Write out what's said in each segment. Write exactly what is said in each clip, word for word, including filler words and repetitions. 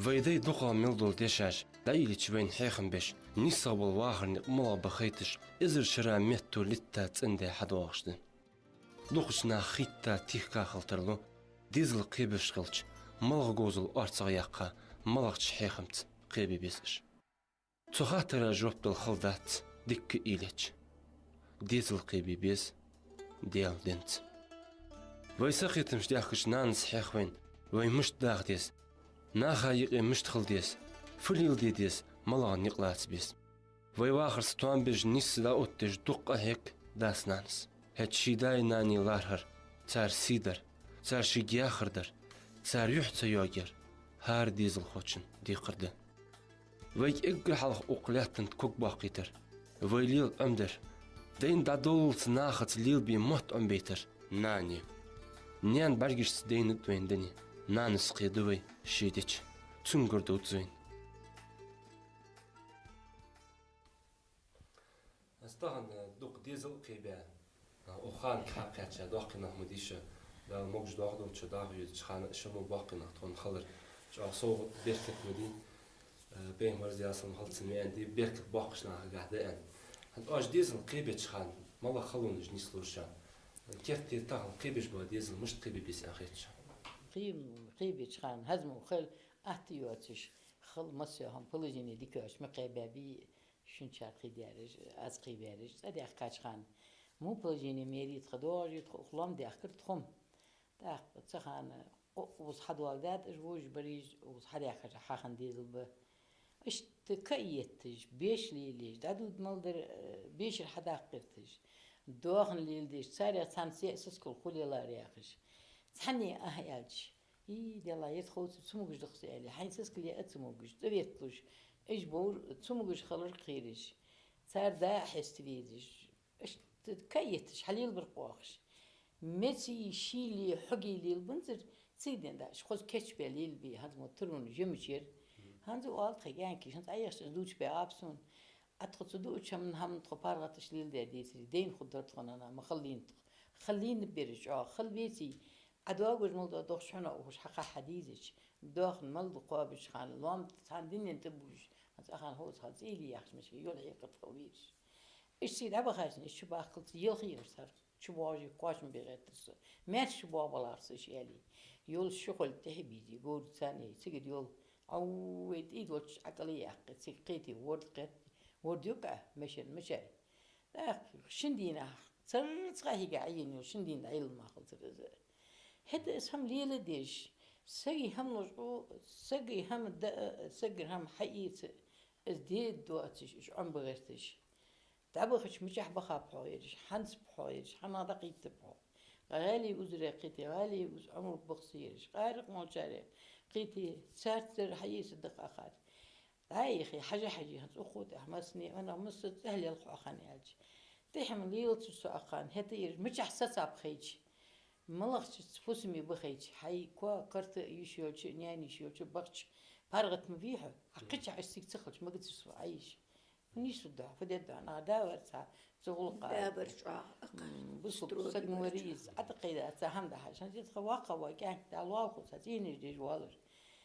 Вай дай дукхагӀа мел дола дешаш дӀаийлача вайна хьехам беш, нийсагӀа бола вахара никъ малагӀа ба хайташ, эзар шера метто литта цӀенде хьадоагӀаш да. Дукхача наха хетта, тӀехьа хила тарлу, дезал кхебеш хилча, малагӀа говзал орцагӀа яккха, малагӀча хьехамца кхебе беза уж. Цу хаттара жоп дала хала дац, дикка уйла еча. Дезал кхебе беза Даьла денца. Вай сакхетамаш даьхкача нанас хьех вайна, вай мишта даха деза, наха юкъе мишта хила деза, фу леладе деза, малагӀа никъ лаца беза. Вай вахарца тоам беш, нийсса дӀаоттадеш дукха къа хьег дас-нанас. ХӀаьта ший даи нанеи лархӀар, цар сий дар, цар шийга яхар дар, цар юхь ца йоагаяр хӀара дезалхочун декхар да. Вайга эггара хьалха укх лаьтта тӀа ког боаккхийтар, вай лела Ӏомадар, дайна дӀадолалца нахаца лелабе мотт Ӏомабайтар нана я. Наьна бӀаргашца дайнад вайна дуне, нанас кхеду вай ше деча, цунгара дувц вайна. Аз тахан, э, дукха дезал а кхебаь, э, укх хана хьакхаьча доккхий нах ма дий шо, Дала могаш-дохадолча дагӀа йодача хана а шо ма боккхий нах тхона хилар, чӀоагӀа совгӀат, беркат ма дий, э, Пайхамара, Даьла салам хилда цунна, веана дий, беркат боккхача нахагахьа да аьнна. ХӀанз оаш дезал кхебеча хана малагӀа халонаш нийслора шоана? Керттера тахан кхебеш бола дезал мишта кхебе беза аьнна хет шоана? Кхе-, кхебеча хана хӀанз мо хила атта йоацаш, хила массехк хӀама, положени дика йоацаш ма кхебаьбий, шун чар кхийдараш, аз кхийбараш, цӀадаьхкача хана. Мо положени мери тха доагӀаш я, тха укх лоам даьхкар тхо-м. ТӀаккха цу хана укхаза хьадоаладаьд уж, вожаш бараш укхаза хьадаьхкача хьахинна дезал ба. Иштта каетташ, беш лелаеш, дӀадувда мел дар, э, бешара хьадаккха гӀерташ, доахан леладеш, царех цхьанне сискал хуле лар яхаш. Цхьанне ахь аьлча, и, Даьла, ер тхоца цамогаш да-кх са, аьле, хьайна сискал яа а ца могаш, цӀаветталуш, уж бовр цамогаш хилар кхераш, цар да а хьеста везаш, иштта каетташ, хьалелабар кхоахаш. Меций, шийлий, хьогий лелабензар, цига денз дӀа, уж хоза кийчбаь лелабе, хӀанз мо турун жимачера. ХӀанз оал тха гаьнкий, хӀанз Ӏайхача дувцаш баь Ӏа сона. А тхо цу дуача хӀаман, хӀаман тхо паргӀаташ леладаь децаре, дайна хургдар тхона, ма хилийна тхо. Хилийна бераш чӀоагӀа, хила веций, Ӏа доагаж мел дола дохча хьона ухаш хьакхахьа дезача, доахан мел да кхоабача хана, лоам цхьан дийнахьа тӀабувлаш, хӀанз цу хана хӀанз цӀийле яхаш мича йола хьекхар тха вираш. Иштта цига дӀабахача, иштта чубахкалца елхийраш цар, чубоагӀаш кхоачам бе гӀертар со. Маьрша чубоагӀа балахар со, иштта аьле. Йолаш ши хола тӀехьа бийзе, говр царна яй, цигара йола, ау, вай тӀий долча Ӏакъале яьккхе, цига кхете, ворда кхетте, ворда юкъа, мешен мачай. ТӀаккха шин дийнахьа, царца хьийга Ӏайийна йола шин дийнахьа Ӏайилла мара хилацар из. ХӀаьта из хӀама леладеш, сага хӀама луш, сага хӀама да, сагара хӀама хьаэца, из де доацаш, уж Ӏомабе гӀерташ. ДӀабахача мичахьа баха пхьо ераш, хьанца пхьо ераш, хьанах дӀакхийтта пхьо. ГӀалий узаре кхете, гӀалий уз Ӏомабе бахса ераш, къаракъ молчаре кхете, царцара хьаэца дакъа ахар. ДӀаихе, хьажа-хьаже, хӀанз укхо тӀехьа массане, ванах масса цӀагӀа лелха хьо хана аьлча. ТӀехьа-м лелацар со ахана, хӀаьта ераш мичахьа сацаб хайча, малагӀча фусаме ба хайча, хьай коа карта йиш йолча, наьна йиш йолча бахача паргӀата ма вий хьо, хьа кхычахьа иштта цига ца хилча, магацар со Ӏайийша. Нийса да, фу де да, нагахь да вар цхьа, цу гӀулакха. Да вар чӀоагӀа, м, бусалба саг ма вар из, Ӏатакхайда цхьа хӀама да хьажа. ХӀанз тха воккха вола кӀаьнк да лоалахо цхьа цӀенаш деш воаллар.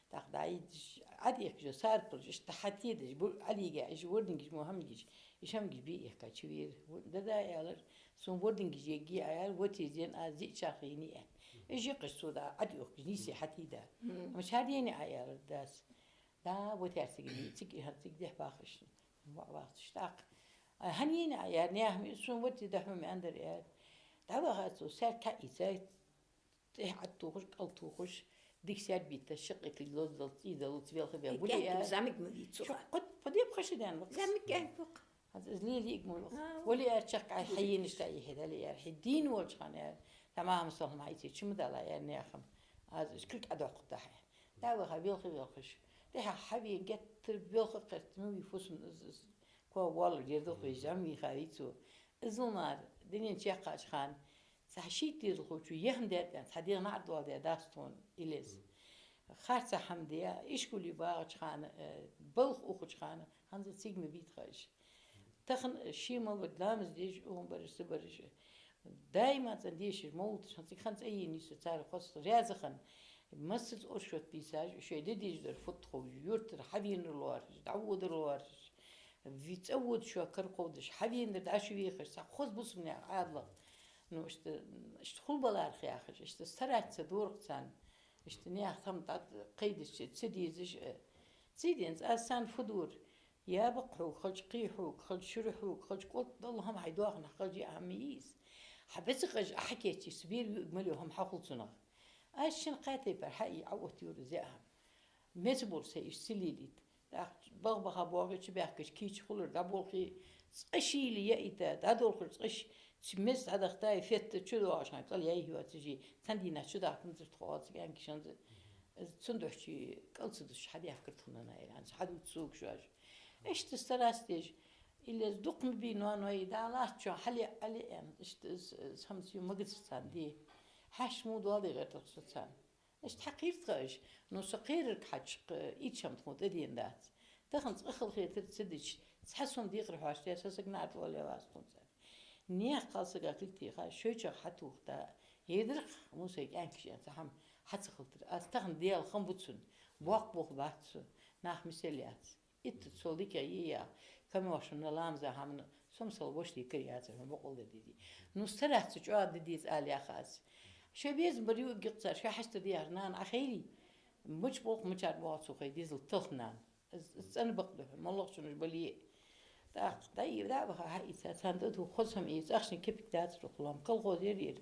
ТӀаккха дӀаийдеш, Ӏадехкаш сарпалаш, иштта хьатедеш, бу-, Ӏадийга, уж вордингаш мо хӀамагаш, уж хӀамагаш бе ихка чувера. Дада аьлар, сона вордингаш егги, аьлар, вот из ден аз диъ чарх йини, аьнна. Уж йикхаш цо да, Ӏадоьхкаш, нийса хьатийда. Мгм. Амма шардени Ӏа аьлар дас. Да, вот яр цига, цига, цига дехьа бахаш. Ва-, вахташ тӀаккха. А, хӀана йийна Ӏа, аьлар, наьха ма, сона вати да хьона ма аьннадар, аьлар. ДӀаваха цо, саьрг кхаийца, тӀехьа Ӏад тухуш, кӀал тухуш, дика саьрг битта, шаккхе кхы лоз дала, цӀий дала, цу велха бе. Э, були кӀаьнк, аьлар. Замик ма вий цу хана. Кхо-, кхо деб хаши даьнна вакхас. Замик кӀаьнк вакх. ХӀанз из лелийг ма вакх. А, вали аьлар, чакх Ӏай хьайийна иштта ихье дали аьлар. Хьи дийна волча хана аьлар. Тамахьа салхьа ма хьайций, чу ма дала аьлар, наьха ма. Аз уж кулг Ӏадоаккхаргда хьа. ДӀаваха, велха велхаш. ТӀехьа хьавена геттара велха кхерта, ну, вий фусам из, из, коа воаллар дердалха веза, зӀамига вийха вий цо. Иззал мара, дунен чакхъяьча хана, цхьа шийтта дезалхочо яхна даьд аьнна, цхьа дегӀ наӀар доаладаь дац тхона, илез. Харцахьа хӀама де, ишколе багӀача хана, э, балха ухача хана, хӀанз цига ма бий тха уж. Тахан ший мел вар ламаз деш, ухун бараш, са бараш. Даима цӀена дешаш, мовлаташ, хӀанз цига хӀанз Ӏайийна йиса цар хоза раьза хинна. Массаза оршот бийсаш, шоай де дезаш дар фуд ховш, юртара хьавенар лоархӀаш, дӀаводар лоархӀаш, ви-, цӀавода шоай кара кховдаш, хьавенар дӀачувехаш, цхьа хоза бусалба наьха Ӏаьдалах. Ну, иштта, иштта хул баларах яхаш, иштта стараться ца доргӀ царна, иштта наьха хӀама дӀа кхайдача ца дезаш, э, ца денз, аз царна фу дора, я бакъ хьога хилча, кхий хьога хилча, шура хьога хилча, кӀолтӀадола хӀама хьай доаханах хилча, яа хӀама йий из. Хьа бецакъаш а хьакечи, са бер виъ мал йо хӀама хьахул цунах. Аз шин кхаь тайпара хьаий, Ӏоотта юра из яа хӀама. Меца болча сай иштта ца лелийта. ТӀаккха балха баха боагӀача, баьхкача кийча хулар дӀаболхе, цкъа шийла яйта, дӀадолхар цкъа ш-, ц-, меца дӀадахта, фетта чудоагӀаш хана, цӀал яй хьоацажи, цхьан дийнахьа чудахканзар тхо оалцаг аьнкишанза. Цун духьчи кӀалца дусаш хьадаьхкар тхона наӀар, хӀанз хьадувц сога шоаш. Иштта стараться деш, илез дукха ма бий, ноаной, дӀалаьцача хьале, хьале аьнна, иштта с-, с-, хӀамца ю магацар царна де. Хьаьшта мо доал дегӀертах со царна. Иштта хьакхийртха аш, ну, со кхерарг хьачакх, ичам тхона тӀадена дац. Тахан цкъа халахетар ца дича, цхьа сом декхар хьоашта, са саг наӀар тӀа вале вац тхона цар. Наьха кхалсага кхилтиха, шоайчах хьатухта, едарх, мусай кӀаьнкаш ян, цхьа хӀама хьа ца хилтар. Аз тахан Даьла хам бу цун, боккха болх бац цу, нах мисел яц. Итт цол дика е я, камёшна, ламаза хӀамана, сомсал вошли кар яцар, хӀама бокъал да диди. Ну, стараться чӀоагӀа да деза ала яха аз. Шо безам бар юггикъ цар, шо хьаста дехар нана Ӏахайли, муч болх мучар боагӀа цу хай дезал тох нана. Из, из цӀена бакъ духьа, моллагӀчунаш бале. ТӀаккха дӀаи, дӀа а баха хьаийца, царна тӀадувха хоза хӀама ийца, ахчан кепик дацар ухлом, колхоз яр яр.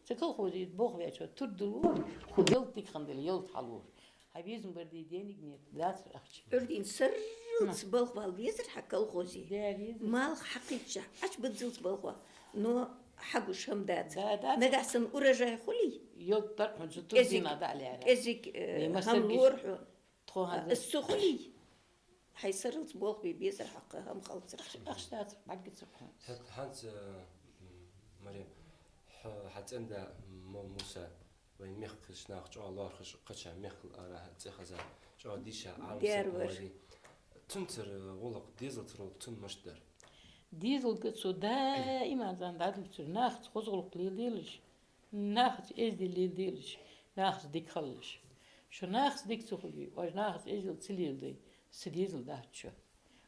Ца колхозе болх ваьчо тур дулур, ху ялт дика хандала ялт хьалур. Хьа безам бар де денег нет, дацар ахча. Ӏуйрийна сарралца балха вала везар хьа колхозе. Да, везар. Малх хьакхийча, Ӏочубуззалца балха ва. Но хьагуш хӀама дац. Да, дац. Нагахь санна урожай хулий? Ялт дар хьунца тур дина дӀалера. КӀезиг, э, хӀама лора хьона. Тхо хӀанз. Из цу хулий? Хьай сарралца болх бе безар хьакха хӀама халцар. Ахча дацар, бӀаргацар хьона. ХӀанз, э, м, Марем, хьа, хьа цӀен-да, м, Муса, вай мехкахой нах чӀоагӀа лоархӀаш, кхыча мехкал ара цӀихеза, чӀоагӀа дийша, Ӏалам саг вар. Цунцара гӀулакх, дезалцара гӀулакх цун мишта дар? Дезалга цо даим а зан дӀадувцар, нахаца хоза гӀулакх леладелаш, нахаца эздел леладелаш, нахаца дика хилалаш. Шо нахаца дика ца хуле, оаш нахаца эздел ца леладе, са дезал дац шо.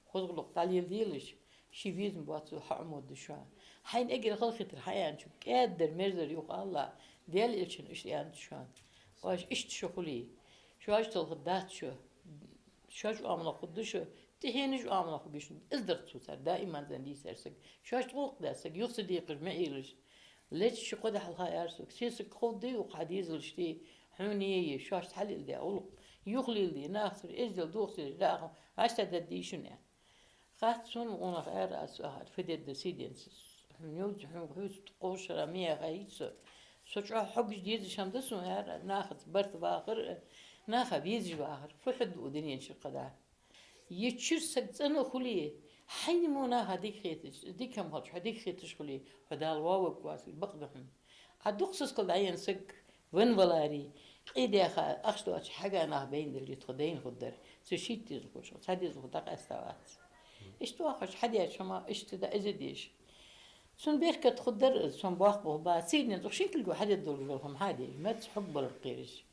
Хоза гӀулакх дӀалеладелаш, ший безам боацаш хьаӀомаду шо. Хьайна эггара халахетар хьааьнначо кӀаьддар, мерзар юха алла, Даьла элчано иштта аьннад шоана. Оаш иштта шо хуле, шоаш талхаргдац шо, шоаш Ӏамалах хургда шо, тӀехьенаш Ӏамалах хургья шун. Из дар цо цар даим а зан дийцар саг. Шоашта гӀулакх даь саг, юха ца декхаш ма Ӏелаш. Леча ши-кхо ди хьалха аьлар сога: се саг ховргдий укх хьа дезалашта, хьона е, шоашта хьалеладаь гӀулакх юха леладе, нахацара эздел дохаца дезаш да хӀама, вӀаштӀехьдаргдий шун, аьнна. Хац сона, гӀунах аьлар аз цу ахар, фу дергда, сий денз. Хьона йовза, хьона хьоьца кхо шера ма яхай со. Со чӀоагӀа хьогаш дезаш хӀама да сона, аьлар аз, нахаца барт вахар, наха везаш вахар. Фу хьо дуа дунен чура кхадар? Е чура саг цӀена хуле, хьайна мо наха дика хеташ, дика хӀама хилча, хьо дика хеташ хуле, хьо Дала вовзаргвац, бакъ да хьона. Ӏа дукха сискал дӀаенна саг венна валаре, къе даьха ахча доацаш хьага нах байна дале, тхо дайна хургдар. Цу шийтта дезалхочох цхьа дезалхо дӀакъаьста вац. Иштта вахаш хьадеча хӀама, иштта да из а деш. Цун беркат хургдар, цун боккха болх ба, цигара цох шин кулго хьадергдолаш дола хӀама хьаде, меца хьогбалар кхераш.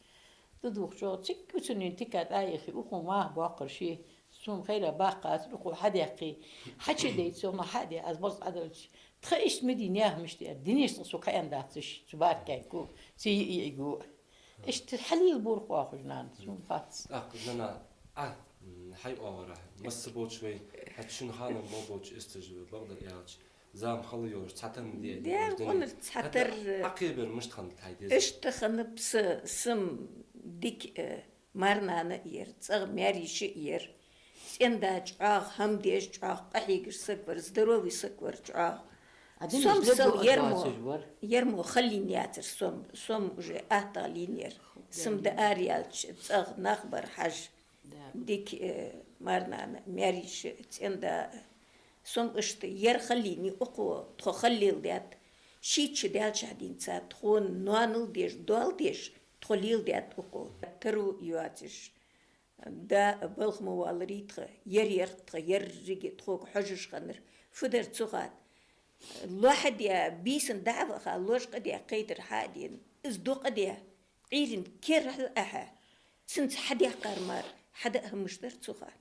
ТӀадувхача, цига уцунин тика тӀа а яхе, укхо маха боаккхар ше, сона хайра баккхацар, укхо хьадаьккхе, хьачудайта сона хьаде, аз барзкъа Ӏаделча. Тха иштта ма дий, наьха мишта яр, динаш цкъа со кхаьнна дац уж, цу баркайку, цу йиӀигу. Иштта хьалелабора оаха уж, нана, сона хац. ТӀаккха, нана, Ӏа, м, хьай оагӀорахьа, масса болча вай, хьа шун ханам бо болча истаж бакъдар аьлча, зама хала йолаш, цхьатарра де, Даьла гӀонар цхьатарра. ХӀаьта Ӏа кхебар мишта хиннад хьай дезал? Иштта хиннаб са, са-м дика, э, марнана а яр, цӀагӀа маьрйиша а яр, цӀен-да чӀоагӀа хӀама деш, чӀоагӀа къахьегаш саг вар, здоровый саг вар чӀоагӀа. Сом сел ер мо, ер мо хала лийнна яцар, сом, сом уже аттагӀа лийнна яр. Са-м дӀаараялча, цӀагӀа нах бар хьажа. Дика, э, марнана, маьрйиша, цӀен-да. Сом иштта ер хала лийннай укхо, тхо хала леладаьд. Шийтта шу даьлча хьадийца, тхона ноанал деш, доал деш, тхо леладаьд укхо. Таро йоацаш, да балха ма валарий тха, ер ярх тха, еррига тхога хьожаш хиннар. Фу дар цу хана? Лохьа де, бийсан дӀа а ваха, лож къа де, кхейтар хьа а дена, из ду къа де. Ӏуйрийна керахьал ахьа. Цунца хьадаьккхар мара, хьада а хӀамаш дар цу хана.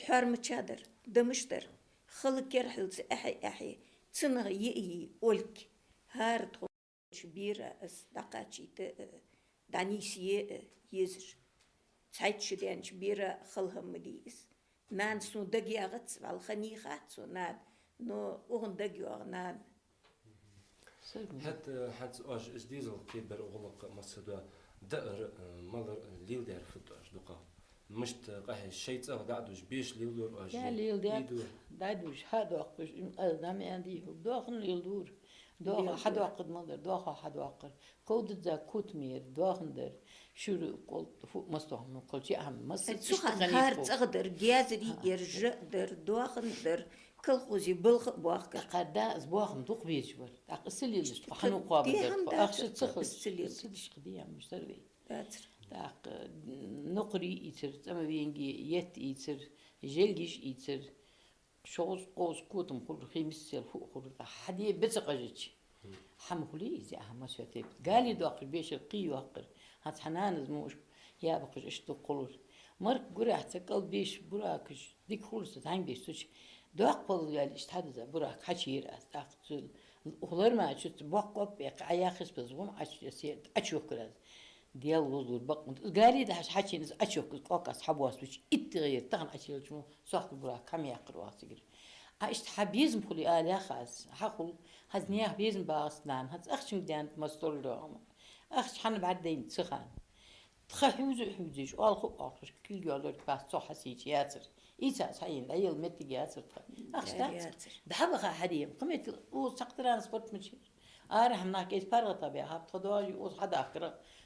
Хьоармача дар, дамаш дар. Хала керахьалца ахьа-ахьа, цунах йиъ-йиъ ольк. ХӀара тхо бера аз дӀакхачийта, э, дӀанийсъе, э, езаш. Цхьайтта шу даьннача бера хала хӀама дий из. Нана сона дагайоагӀац, валлахӀи, ханийхац сона нана, но укхун дагайоагӀа нана. ХӀаьта, э, хӀанз оаш из дезал кхебар гӀулакх массадола даар, э, малар, э, леладаьр фуд оаш дукхагӀа? Мишта къахьегаш шоай цӀагӀа дӀа а дувш, беша леладора оаш? Я е леладаьд, идо дӀадувш, хьадоаккхаш, им аз дӀа ма аьннадий, хӀу доахан леладора. Доахан леладора. Хьадоаккхаргда мел дар, доахан хьадоаккхар. Кховдадза котамера, доахан дар. Шура кӀол фу массадола хӀама кхолча а хӀама масса. Ай, цу хана хӀара цӀагӀа дар, гезари, а, ер жа дар, доахан дар, колхозе балха а боахкар. ТӀаккха да, аз боахам дукха безаш вар. ТӀаккха из ца лелаш тхо хьан кхоабаргдар, тхо ахча ца хилча, из ца лелаш. Из ца деш хьадий, амма сарвей. Дацар. ТӀаккха, м, нукхарий ийцар, цӀа ма венге етт ийцар, желгаш ийцар. ШоззакӀ-кхозза котам хулар, хий миссел фу хулар, тӀаккха хьаде беца къажача. ХӀама хулий из, а хӀама сатепа. Гали доаккхаш бешар кхийоаккхар. ХӀанз хьа нанас мо уж ябаккхаш иштта дукха хулар. Марка гурахьа цхьа кӀал беш, буракаш дика хулар са, зӀамига беш цу чу. Доккха палал ваьле иштта хьадаза, бурак хьачуйийра аз. ТӀаккха цу хулар ма чу, цу боккха кӀоп беккха, Ӏаяххес беза гӀум Ӏачу-, се-, Ӏачухкар аз. Даьла возалур бакъ ма да. Гали дахьаш хьачуйийна из Ӏачухкар, кӀокъас хьабоссавича, итт дегӀера тахан Ӏачуйолча мо сохта бурак хьа ма яьккхар оаха цигара. А иштта хьа безам хуле, ала яха аз, хьахул, хӀанз наьха безам багӀац нана, хӀанз ахчанга даьннад масса дола доагӀам. Ахча хьан бӀаргадайнад цу хана. Тха хьувза а хьувзаш, оалха а оалхаш, кулг йоаллар бац, цох хьасийча яцар. Ийца аз хьаена, дӀаяла моттиг яцар тха. Ахча дац. Яцар. ДӀабаха хьадем. Кхыметтел укхаза цхьаккха транспорт ма чура. Арахьа нах кӀезига паргӀата баьхаб, тха доажи укхаза хьадахкар,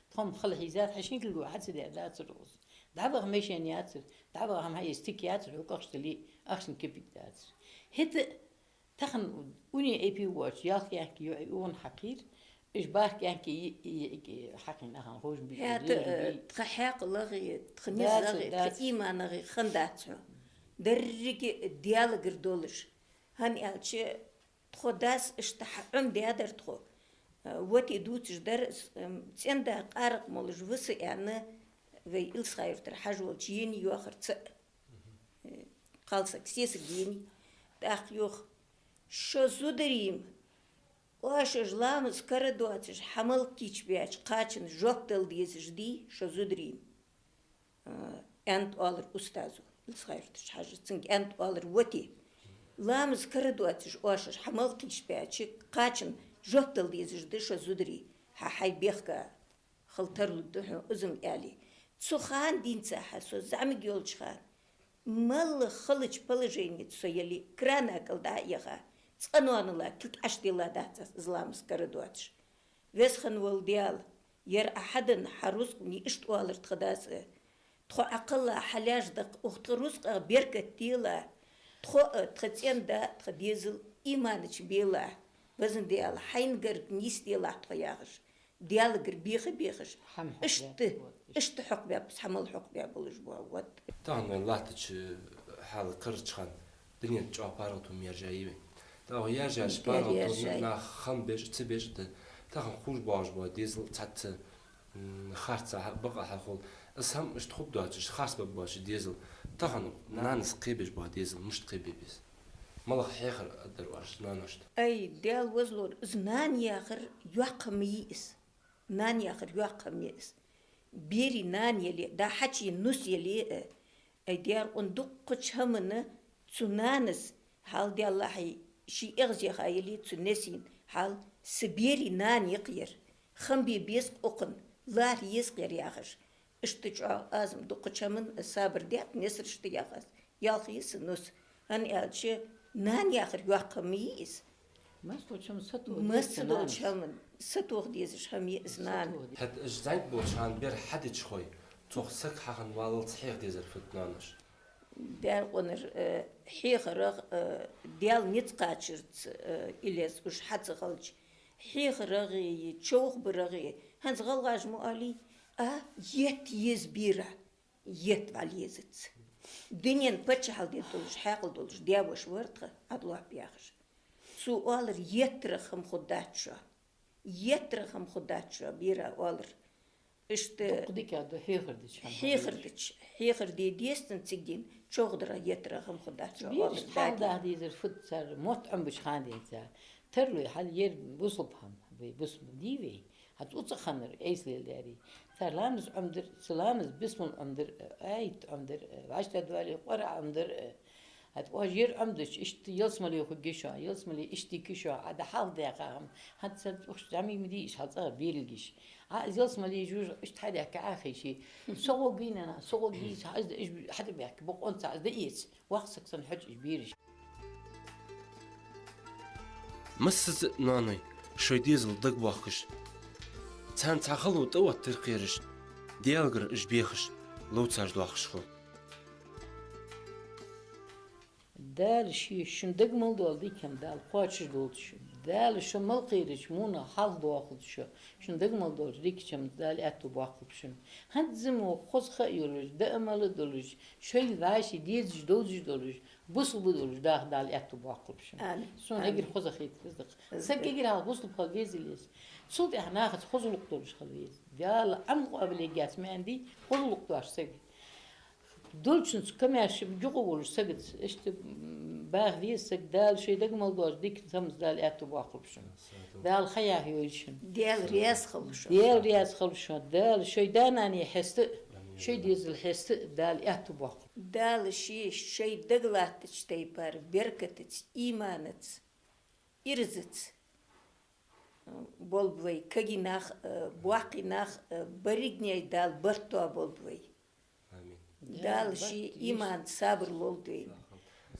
тхо-м хала хьийзад, хьа шин кулго хьа ца даь дацар укхаза. ДӀабаха машен яцар, дӀабаха хӀама хьаэца тика яцар, хьо кӀахча дале, ахчан кепиг дацар. ХӀаьта тахан уни эпи воч, ялх кӀаьнк йоӀ ун хьакхийра, уж барх кӀаьнк йи-, йи-, йи-, хьакхийна ахан хожам бий, хӀаьта, лежам бий. Тха хьаькъалагӀи, тха низагӀи, тха иманагӀи хиннадац хьо. Деррига Даьлагара долаш. ХӀана аьлча, тхо дас иштта хьа Ӏомадаьдар тхо. Э, вати дувцаш дар, с-, эм, цӀен-да къаракъ молаш ва са аьнна, вай Илсха-Юртара Хьажа волча енай йоахар цаӀ. Э, кхалсаг, сесаг енай. ТӀаккха йоах: «Шо зударий-м, оаш уж ламаз кара доацаш, хьа мала кийчбаьча кхачан жоп дала дезаш дий, шо зударий-м?» Э, аьннад оалар устазо, Илсха-Юртарча Хьажас, цунга аьннад оалар: «Вати, ламаз кара доацаш оаш уж хьа мала кийчбаьча кхачан жоп дала дезаш да, шо зударий, хьа хьай бехка хила тарлургда хьона из-м», аьле. Цу хана денз хьа со зӀамига йолча хана, мел халача положенеца со яле, крана кӀал дӀа а яха, цкъа ноанала кулг Ӏочудилла дац аз, из ламаз кара доацаш. Веза хинна вола Даьла, ер Ӏа хьаденна хьа рузкъа, ма иштта оалар тха дас, э, тхо Ӏа кхелла хьа лаьш даккха, укх тха рузкъах беркат делахь, тхо а, тха цӀен-да а, тха дезал а иманача белахь, везан Даьла, хьайна гарга нийсделахь тхо, яхаш, Даьлагара беха а бехаш, иштта, иштта хьокхабаьб, цхьа мала хьокхабаь болаш ба, вот. Тахан вай латтача хьала карарча хана дунен чӀоагӀа паргӀато ма яржай вай. ТӀаккха яржача паргӀатонна нах хам беш а, ца беш а да. Тахан ховш боагӀаш бола дезал цхьацца, м, харцахьа, бакъахьа хул. Из хӀама иштта хургдоацаш, харцбаргбоацаш дезал. Тахан нанас кхебеш бола дезал мишта кхебе беза? МалагӀа хьехар а дар оаш наношта? Ай, Даьла возалур, из нана яхар йоккха хӀама йий из. Нана яхар йоккха хӀама я из. Берий нана яле, дӀа хьачуена нус яле, э, ай, деркъун дуккхача хӀамана цу нанас, хьал Даьллахьий, ший эгӀазех яле цу несийна, хьал са берий нана я-кх ер. Хам бе беза-кх укхун, лархӀа еза-кх ер, яхаш. Иштта чӀоагӀа аз-м дуккхача хӀаман сабар даьд, несараш да, яхаш. Ялх я са нус. ХӀана аьлча, нана яхар йоккха хӀама йий из. Масса долча хӀаман сатоха деза нанас. Масса долча хӀаман сатоха дезаш хӀама я из нана. ХӀаьта уж зӀамига болча хана бер хьадича хой, цох саг хьахинна валлалца хьеха дезар фуд нанош? Деркъунар, э, хьехарах, э, Даьла низ кхачарца, э, илез уж хьа ца хилча, хьехарагӀи, човхабарагӀи, хӀанз гӀалгӀаша мо алий, а, етта еза бера. Етта вӀалла езац. Дунен паччахьал де долаш, хьаькъал долаш даь-воша вар тха, Ӏабдулвахьаб яхаш. Цо оалар: еттарах хӀама хургдац шоана. Еттарах хӀама хургдац шоана, бера, оалар. Иштта дукха дика да хьехар дича, хьехар дича, хьехар де деза цигдин, чӀоагӀа дар етара хӀама хургдац. Бераш хьалдахьа дезар фуд цар, мотт Ӏомабича хана денз цар. Тарлой хьал ер бусалба хӀама, вай бусалба дий вай. ХӀанз цу цӀа хиннар эзлел дарий. Цар ламаз Ӏомадар, цу ламаз бисмал Ӏомадар, аят Ӏомадар, вӀаштӀехьа доале Къуръан Ӏомадар, ХӀаьта оаш ер Ӏомадича, иштта ялсмале хургья шоана, ялсмале иштта дика я шоана, Ӏа да хьалха даьха хӀама, хӀанз цхьа цӀухаш дӀа ма дий уж хьал цӀагӀа берилгаш. Ӏа из ялсмале жожагӀа иштта хьадаьхка Ӏа хайши. Со гӀо гийнана, со гӀо гийца, хьа из да, иж хьатӀабаьхка, бокъонца Ӏа из да эца. Вахсаг санна хьож уж бераш. Массаза а ноаной шоай дезал дагабоахкаш, царна цхьа хало тӀаоттар кхераш, Даьлагара уж бехаш, ловцаш доахкаш хул. Дала ший шун дага мел дола дика хӀама Дала кхоачаш долда шун. Дала шо мел кхерача мунах хьалхадоахалда шо. Шун дага мел долча дикача хӀаманца Дала аьттув боаккхалба шун. ХӀанз мо хоза ха йолаш, даа мала долаш, шоай вӀаший дезаш, довзаш долаш, бусалба долаш даха Дала аьттув боаккхалба шун. Амин. Сона эггара хоза хетар из да-кх. Саг эггара хьалха бусалба хила веза из. Цул тӀехьа нахаца хоза гӀулакх долаш хила веза. Дала Ӏам къоабал ергьяц маӀан дий, хоза гӀулакх доацаш саг. Долчунца комаьрша юкъе волаш сагаца, иштта, м, баха веза саг, Дала шоай дага мел дола дика хӀаманца Дала аьттув боаккхалба шун. Дала ха яхьа йойла шун. Даьла раьза хилва шоана. Даьла раьза хилва шоана. Дала шоай да-нанна хьеста а, шоай дезала хьеста а Дала аьттув боаккхалба. Дала ший шоай дага латтача тайпара беркатаца, иманаца, ирзаца болба вай, кагий нах, э, боккхий нах, э, берригаш Дала барт тоаболба вай. Амин. Дала ший иман, сабар лолда вайна.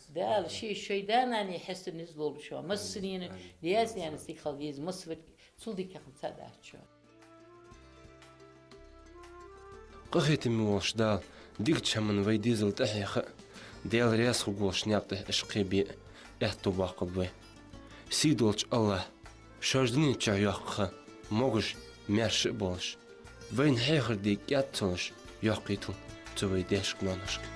Дала ший шоай да-нанна хьеста низ лолба шоана. Массанена, даьца-наьнаца дика хила веза, массаварг цул дикагӀа хӀама цаӀ дац шоана. Къахетаме волча Дала дикача хӀаман вай дезал тӀахьеха а, Даьла раьза хургволча наькъа тӀа уж кхебе а аьттув боаккхалба вай. Сийдолча АллахӀа шоаш дунен чу йоаккха ха могаш, маьрша а болаш, вайна хьехар де кӀаьда ца луш йоаккхийталда цу вай даьшка-ноаношка.